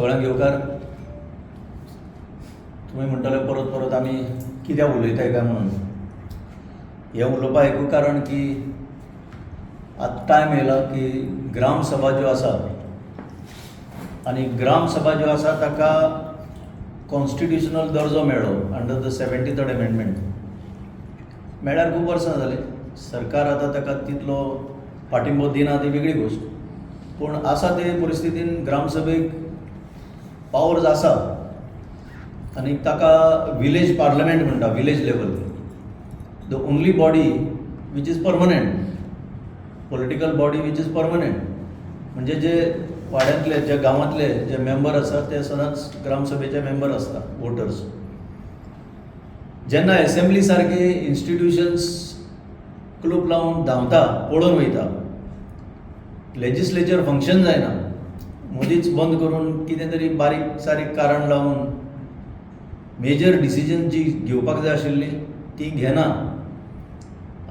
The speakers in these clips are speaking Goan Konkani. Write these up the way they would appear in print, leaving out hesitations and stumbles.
सगळ्यांक येवकार. तुमी म्हणटले, परत परत आमी कित्याक उलयताय काय म्हणून. हें उलोवपा एकूच कारण की आतां टायम येयला की ग्रामसभा ज्यो आसा आनी ग्रामसभा ज्यो आसा ताका कॉन्स्टिट्युशनल दर्जो मेळ्ळो under the 73rd amendment. मेळ्ळ्यार खूब वर्सां जालीं. सरकार आतां ताका तितलो पाठिंबो दिना, ती वेगळी गोश्ट. पूण आसा ते परिस्थितीन ग्रामसभेक पावर्स आसा आनी ताका विलेज पार्लमेंट म्हणटा. Village level, the only body which is permanent, political body which is permanent. म्हणजे जे वाड्यांतले, जे गांवांतले जे मेंबर आसात, ते सदांच ग्रामसभेचे मेंबर आसता, वोटर्स. जेन्ना एसेंब्ली सारके इन्स्टिट्युशन्स कुलूप लावन धांवता, पळून वयता, लेजिस्लेचर फंक्शन जायना, मदींच बंद करून कितें तरी बारीक सारीक कारण लावन मेजर डिसिजन जी घेवपाक जाय आशिल्ली ती घेना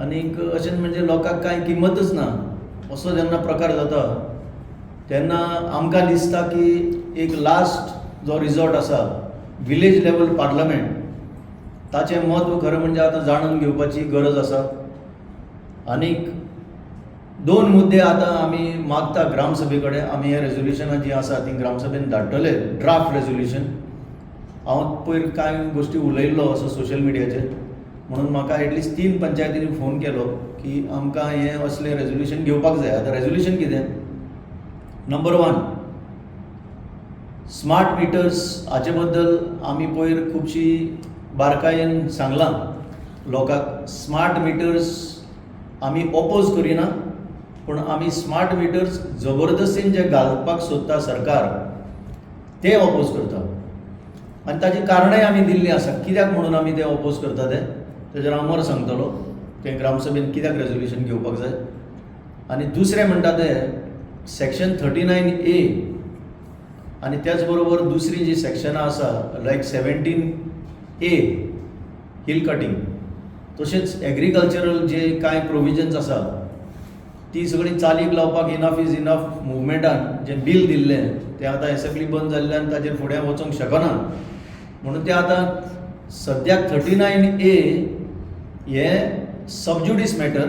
आनीक अशें म्हणजे लोकांक कांय किंमतच ना, असो जेन्ना प्रकार जाता तेन्ना आमकां दिसता की एक लास्ट जो रिजॉर्ट आसा, विलेज लेवल पार्लमेंट, ताचें म्हत्व खरें म्हणजे आतां जाणून घेवपाची गरज आसा. आनीक दोन मुद्दे आतां आमी मागता ग्रामसभे कडेन. आमी हे रेजोल्युशनां जीं आसा तीं ग्रामसभेन धाडटले, ड्राफ्ट रेजोल्युशन. हांव पयर कांय गोश्टी उलयल्लो असो सोशल मिडियाचेर, म्हणून म्हाका एटलिस्ट तीन पंचायतींनी फोन केलो की आमकां हें असलें रेजोल्युशन घेवपाक जाय. आतां रेजोल्युशन कितें? Number one, smart metres. हाचे बद्दल आमी पयर खुबशी बारकायेन सांगलां लोकांक. स्मार्ट मिटर्स आमी ओपोज करिना, पूण आमी स्मार्ट मिटर्स जबरदस्तीन जे घालपाक सोदता सरकार ते ओपोज करता आनी ताची कारणांय आमी दिल्लीं आसा, कित्याक म्हणून आमी ते ओपोज करता तें. तेजेर अमर सांगतलो, तें ग्रामसभेन कित्याक रेजोल्युशन घेवपाक जाय. आनी दुसरें म्हणटा तें सेक्शन 39A आनी त्याच बरोबर दुसरी जी सेक्शनां आसा, लायक 17A hill cutting, तशेंच एग्रीकल्चरल जे कांय प्रोविजन्स आसा, ती सगळीं चालीक लावपाक इनफ is enough मुवमेंटान जें बील दिल्लें तें आतां एसेंब्ली बंद जाल्ल्यान ताजेर फुडें वचोंक शकना. म्हणून तें आतां सद्याक 39A हें सबज्युडीस मॅटर.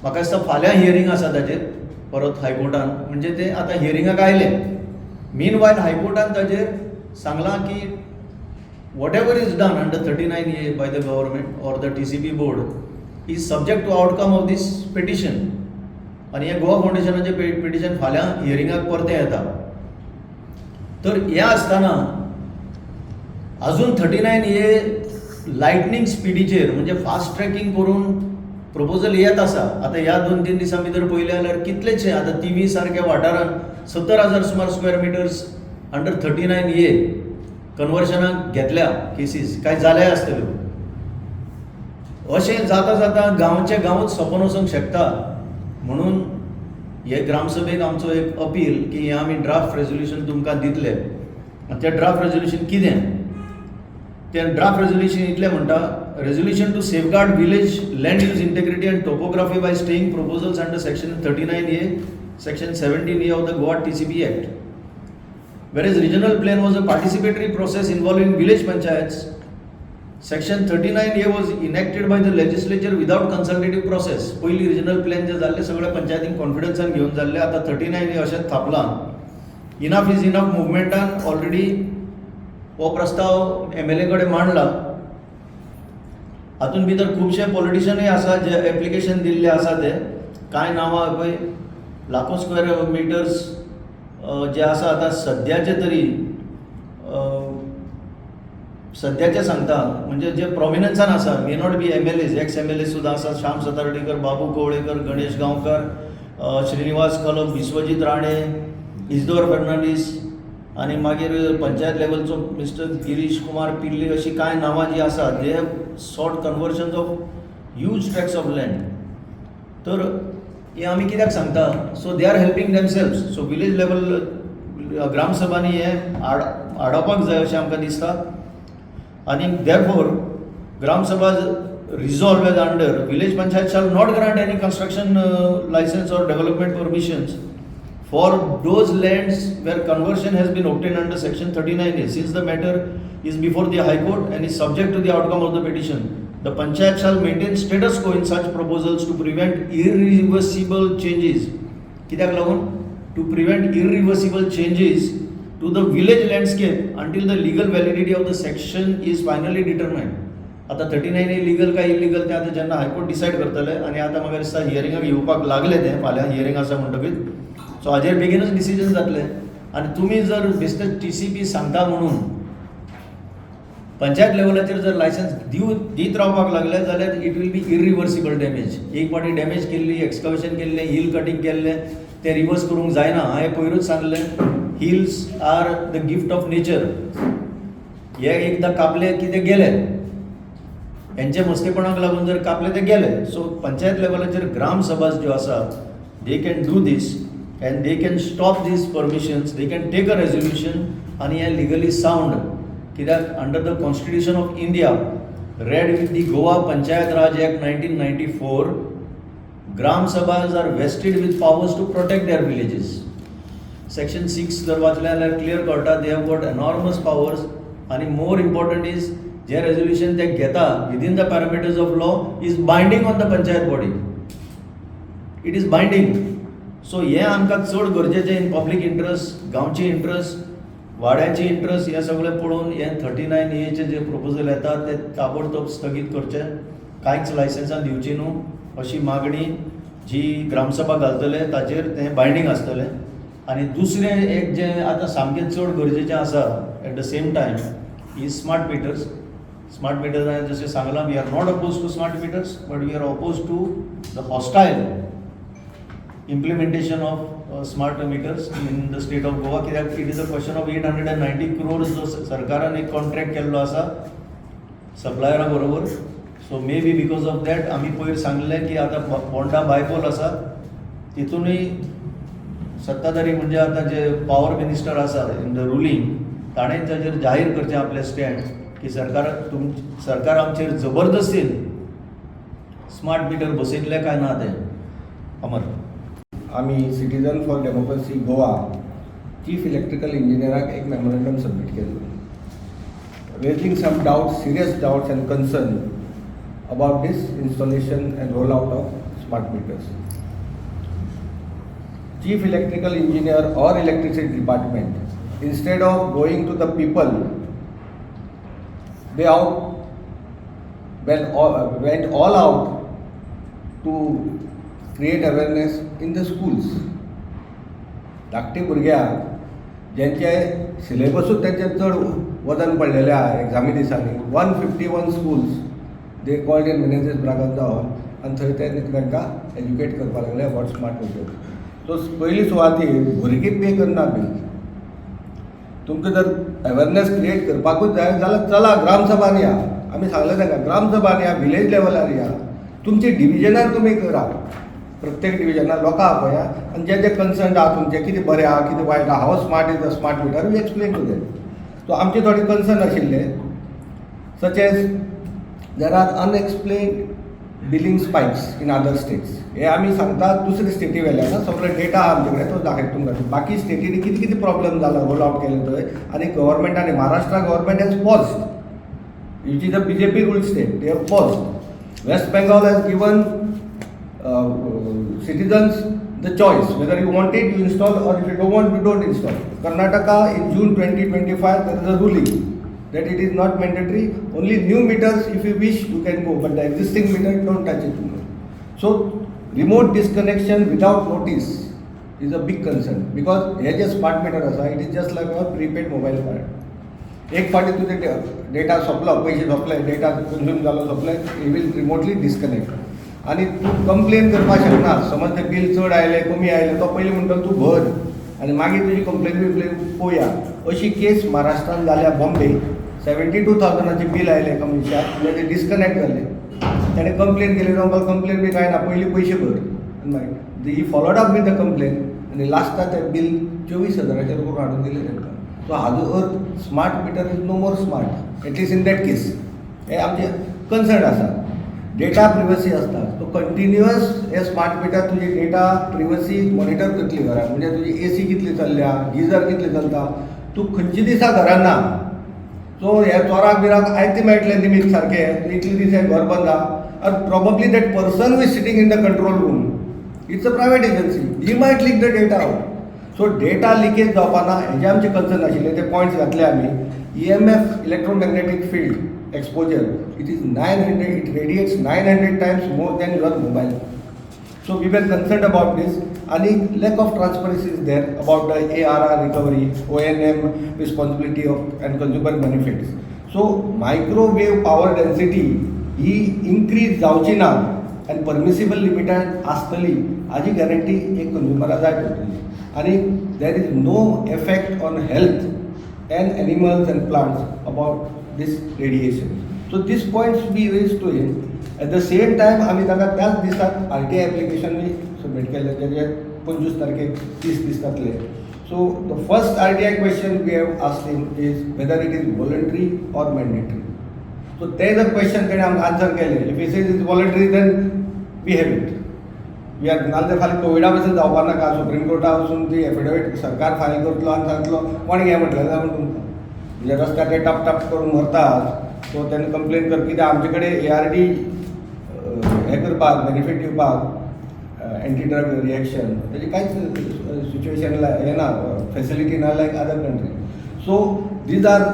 म्हाका दिसता फाल्यां हियरींग आसा ताजेर परत हायकोर्टान. म्हणजे तें आतां हियरिंगाक आयलें. मीन वायल हायकोर्टान ताजेर सांगलां की whatever is done under 39A by the government or the TCP board is subject to outcome of this petition. आनी हें गोवा फावंडेशनाचें पिटिशन फाल्यां हियरिंगाक परतें येता. तर हें आसतना अजून 39A lightning स्पिडीचेर, म्हणजे फास्ट ट्रॅकिंग करून प्रपोजल येत आसा. आतां ह्या 2-3 दिसां भितर पळयलें जाल्यार कितलेशे आतां थिवी सारक्या वाठारांत 70,000 सुमार स्क्वेअर मिटर्स अंडर 39A कन्वर्शनाक घेतल्या केसीस, कांय जाल्याय आसतल्यो. अशें जाता जाता गांवचे गांवूच सोंपोन वचूंक शकता. म्हणून हे ग्रामसभेक आमचो एक अपील की हें आमी ड्राफ्ट रेजोल्युशन तुमकां दितले. आनी तें ड्राफ्ट रेजोल्युशन कितें? तें ड्राफ्ट रेजोल्युशन इतलें म्हणटा: resolution to safeguard village land use integrity and topography by staying proposals under section 39A, section 17A of the Goa TCP Act. Whereas regional plan was a participatory process involving village panchayats, Section 39A was enacted by the legislature without consultative process. पयलीं रिजनल प्लॅन जे जाल्ले, सगळे पंचायतींक कॉन्फिडन्सान घेवन जाल्ले. आतां 39A अशेंच थापलां. इनफ is enough मुवमेंटान ऑलरेडी हो प्रस्ताव एमएलए कडेन मांडला. हातूंत भितर खुबशे पॉलिटिशनूय आसा जे एप्लिकेशन दिल्ले आसा. ते कांय नांवां पळय, लाखो स्क्वेअर मिटर्स जे आसा, आतां सद्याचे तरी सद्याचे सांगता, म्हणजे जे प्रोमिनन्सान आसा, may not be MLAs, ex MLA सुद्दां आसा. श्याम सातार्डेकर, बाबू कवळेकर, गणेश गांवकर, श्रीनिवास खलप, विश्वजीत राणे, इजदोर फर्नांडीस आनी मागीर पंचायत लेवलचो मिस्टर गिरीश कुमार पिल्ले, अशी कांय नांवां जीं आसा, they have sought conversions of huge tracts of land. तर हें आमी कित्याक सांगता? So they are helping themselves. So village level ग्रामसभांनी हें आडावपाक जाय अशें आमकां दिसता. आनी therefore Gram Sabha resolve as under: village panchayat shall not grant any construction license or development permissions For those lands where conversion has been obtained under section 39A, since the matter is before the High Court and is subject to the outcome of the petition, the panchayat shall maintain status quo in such proposals to prevent irreversible changes. कित्याक लागून? To prevent irreversible changes to the village landscape until the legal validity of the section is finally determined. आतां 39 ए लिगल काय इलिगल तें आतां जेन्ना हायकोर्ट डिसायड करतले आनी आतां म्हाका दिसता हियरिंगाक येवपाक लागले ते, फाल्यां हियरींग आसा म्हणटकीच सो हाजेर बेगीनच डिसिजन जातलें. आनी तुमी जर बेश्टे टीसीपी सांगता म्हणून पंचायत लेवलाचेर जर लायसन्स दीत रावपाक लागले जाल्यार it will be irreversible damage. एक फावटी डॅमेज केल्ली, एक्सकवेशन केल्लें, हिल कटींग केल्लें, तें रिवर्स करूंक जायना. हांवें पयरूच सांगलें, hills are the gift of nature. हे एकदां कापले की ते गेले. हेंचे मस्तेपणाक लागून जर कापले ते गेले. सो पंचायत लेवलाचेर ग्राम सभा ज्यो आसा, they can do this and they can stop these permissions, they can take a resolution. आनी हें लिगली सावंड कित्याक under the Constitution of India read with the Goa Panchayat Raj Act 1994, Gram Sabhas are vested with powers to protect their villages. Section 6 जर वाचलें जाल्यार क्लियर कळटा, they have got enormous powers. आनी more important is J resolution ते घेता within the parameters of law is binding on the panchayat body, it is binding. So हें आमकां चड गरजेचें इन पब्लीक इंट्रस्ट, गांवचे इंट्रस्ट, वाड्याचे इंट्रस्ट, हें सगळें पळोवन हें 39 एचे जे प्रपोजल येता ते ताबडतोब स्थगीत करचे, कांयच लायसन्सां दिवची न्हू अशी मागणी जी ग्रामसभा घालतले ताचेर तें बायंडींग आसतलें. आनी दुसरें एक जें आतां सामकें चड गरजेचें आसा at the same time is smart meters. Smart meters, हांवें जशें सांगलां, we are not oppose to smart meters, but we are oppose to the hostile implementation of smart meters in the state of Goa, कित्याक it is a question of 890 crores जो सरकारान एक कॉन्ट्रॅक्ट केल्लो आसा सप्लायरा बरोबर. So maybe because of that आमी पयर सांगलें की आतां पोंडा बायपोल आसा, तितूनय सत्ताधारी म्हणजे आतां जे पावर मिनिस्टर आसा इन the ruling, ताणें ताजेर जाहीर करचें आपलें स्टँड की सरकार तुम सरकार आमचेर जबरदस्तीन स्मार्ट मिटर बसयतलें काय ना तें. अमर. आमी citizen for democracy Goa chief electrical इंजिनियराक एक मेमोरंडम सबमीट केल्लो, raising some doubts, serious doubts and concern about this installation and roll out of smart meters. Chief electrical engineer or electricity department, instead of going to the people, they went all out to create awareness in the schools. धाकटे भुरग्यांक ज्यांचे सिलेबसूच तेंचे चड वजन पडलेलें आहा एग्जामी दिसांनी, 151 schools they called in Menezes Braganza Hall आनी थंय ते तांकां एज्युकेट करपाक लागले अबाउट स्मार्ट मिटर. सो पयली सुवातीर भुरगीं पे करना बील. तुमकां जर अवेरनेस क्रिएट करपाकूच जाय जाल्यार चला ग्रामसभान या. आमी सांगलें तांकां, ग्रामसभान या, विलेज लेवलार या, तुमचे डिविजनान तुमी करा. प्रत्येक डिविजनान लोकां आपया आनी जे जे कन्सर्न आहा तुमचें, कितें बरें आहा, कितें वायट आहा, how smart is the smart meter, we explain to them. So आमचे थोडे कन्सर्न आशिल्ले, such as there are unexplained billing spikes in other states. हे आमी सांगता दुसरे स्टेटी वेल्यान सगळे डेटा आहा आमचे कडेन, तो दाखयता तुमकां. बाकी स्टेटींनी कितें कितें प्रॉब्लम जाला रोल आवट केले थंय आनी गव्हर्मेंटान, Maharashtra government has paused, which is a BJP ruled state, they have paused. West Bengal has given citizens the choice whether you want it, you install, or if you don't want, you don't install. Karnataka, in June 2025, there is a ruling that it is not mandatory. Only new meters, if you wish, you can go, but the existing meter, don't touch it. So remote disconnection without notice is a big concern, because hey J smart meter आसा, it is just like a prepaid mobile card. एक फावटी तुजें डेटा सोंपलो, पयशे सोंपले, डेटा कंज्यूम जालो, सोंपले, he will remotely disconnect आनी तूं कंप्लेन करपाक शकना. समज तें बील चड आयलें, कमी आयलें, तो पयलीं म्हणटलो तूं भर आनी मागीर तुजी कंप्लेन बिम्प्लेन पळोवया. अशी केस महाराष्ट्रान जाल्या. बॉम्बे 72,000चें बील आयलें एका मनशाक, म्हणजे ते डिस्कनेक्ट जाले. ताणें कंप्लेन केली, तो म्हणपाक कंप्लेन बी कांय ना, पयलीं पयशे भर. आनी मागीर he followed up with the complain आनी लास्टाक तें बील 24,000चेर करून हाडून दिलें तांकां. सो हाजो अर्थ smart meter is no more smart, at least in that case. हे आमचे कन्सर्न आसा. डेटा प्रिवसी आसता, तो कंटिन्युअस हे स्मार्ट मिटर तुजी डेटा प्रिवसी मॉनिटर करतली घरान. म्हणजे तुजी एसी कितली चल्ल्या, गिजर कितले चलता, तूं खंयच्या दिसा घरान ना. सो हे चोराक बिराक आयते मेळटलें निमीत सारकें, इतले दीस हें घर बंद आहा. Or probably that person who is sitting in the control room, it's a private agency, he might leak the data out. So data leakage जावपा ना हेजें आमचें कन्सर्न आशिल्लें. ते पॉयंट्स घातले आमी. EMF, electromagnetic field exposure, it is 900, it radiates 900 times more than your mobile. So we were concerned about this. आणि lack of transparency is there about the ARR recovery, O&M responsibility of and consumer benefits. So microwave power density he increase जावची ना आनी परमिसिबल लिमिटान आसतली हाजी गॅरंटी एक कंज्युमरा जाय पडटली. आनी there is no effect on health and animals and plants about this radiation. So these points we raised to him. At the same time आमी ताका त्याच दिसाक आरटीआय एप्लिकेशनूय सबमीट केलें, तेजे 25 तारखेक 30 दीस जातले. So the first RTI question we have asked him is whether it is voluntary or mandatory. So ते जर क्वेश्चन तेणें आमकां आन्सर केलें, if he says is voluntary, then we have it, we are. नाजाल्यार फाल्यां कोविडा पसून जावपा नाका, सुप्रीम कोर्टा वचून ती एफिडेवीट सरकार फायल करतलो आनी सांगतलो कोण घे म्हटलें जाल्यार तुमकां म्हणजे रस्त्यार ते टप टप करून मरतात. सो तेन्ना कंप्लेन कर कित्याक आमचे कडेन एआरडी हें करपाक, बेनिफीट दिवपाक, एंटी ड्रग रिएक्शन तेजी कांयच सिच्युएशन हें ना, फेसिलिटी ना like other country. So these are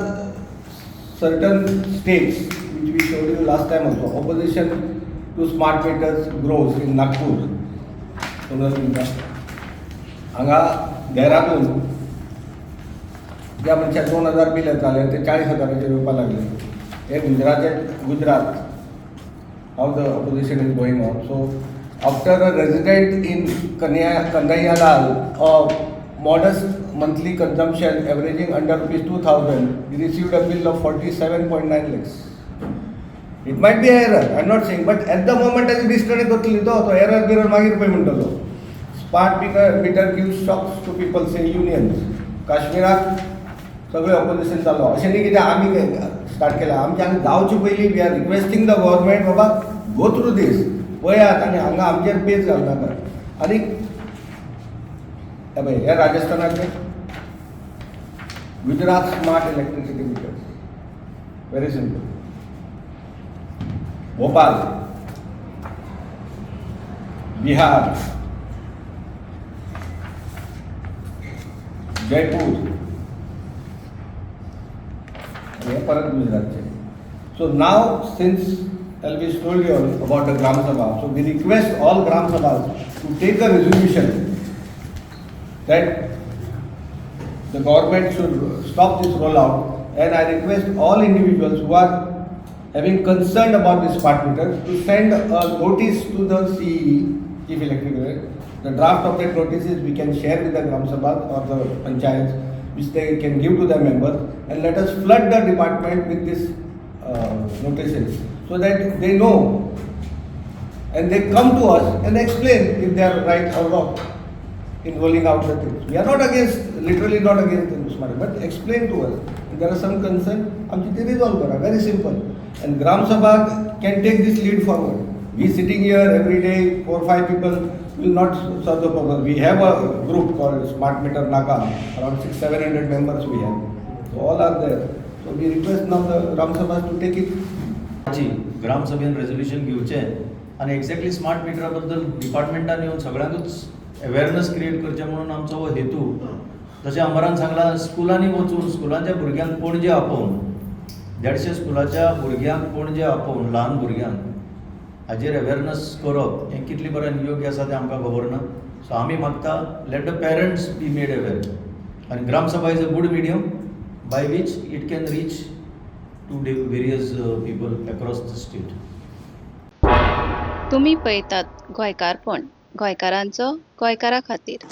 certain states which we showed you last time also. Opposition to smart meters grows in Nagpur. समजलं तुमकां? हांगा देहरादून ज्या मनशाक 2000 बील येतालें ते 40,000चेर येवपाक लागले. हे गुजराते, Gujarat, how the opposition is going on. So after a resident in Kanaiyalal, a modest monthly consumption averaging under rupees 2000, he received a bill of 47.9 lakhs. It might be error, I'm not saying, but at the moment as disconnect करतली तो तो एरर बिरर मागीर पळय म्हणटलो. Smart meter give shocks to people, say unions. काश्मीराक सगळें ऑपोजिशन जालो. अशें न्ही कितें आमी स्टार्ट केलां. आमच्या हांगा जावचे पयलीं we are requesting the government, बाबा, गो थ्रू दीस, पळयात आनी हांगा आमचेर पेज घालनाकात. आनी हे पळय, हे राजस्थानाचे, Gujarat smart electricity meters, very simple. Bhopal, Bihar, Jaipur, हे परत गुजरातचे. So now, since Elvis told you about the Gram Sabha, so we request all Gram Sabhas to take a resolution that the government should stop this rollout, and I request all individuals who are having concern about this smart meters to send a notice to the CE, Chief Electrical. The draft of that notice is we can share with the Gram Sabha or the panchayats, which they can give to their members, and let us flood the department with this notices so that they know and they come to us and explain if they are right or wrong in rolling out the things. We are not against, literally not against the smart, but explain to us. If there are some concern, आमची ती resolve करा. Very simple. And Gram Sabha can take this lead forward. We sitting here every day, four, five people will not solve the problem. We have a group called Smart Meter Naka, around 6, 700 members we have. So all are there. So we request now the Gram Sabhas to take it. जी ग्रामसभेन रेजोल्युशन घेवचें आनी एक्झॅक्टली स्मार्ट मिटरा बद्दल डिपार्टमेंटान येवन सगळ्यांकूच अवेरनस क्रिएट करचें म्हणून आमचो हो हेतू. तशें अमरान सांगलां, स्कुलांनी वचून स्कुलांच्या भुरग्यांक पणजे आपोवन, 150 स्कुलाच्या भुरग्यांक पणजे आपोवन ल्हान भुरग्यांक हाजेर अवेरनस करप हें कितले बरें योग्य आसा तें आमकां खबर ना. सो आमी मागता, let the parents be made aware आनी gram sabha is a good medium by which it can reach to various people across the state. तुमी पळयतात गोंयकारपण, गोंयकारांचो गोंयकारा खातीर.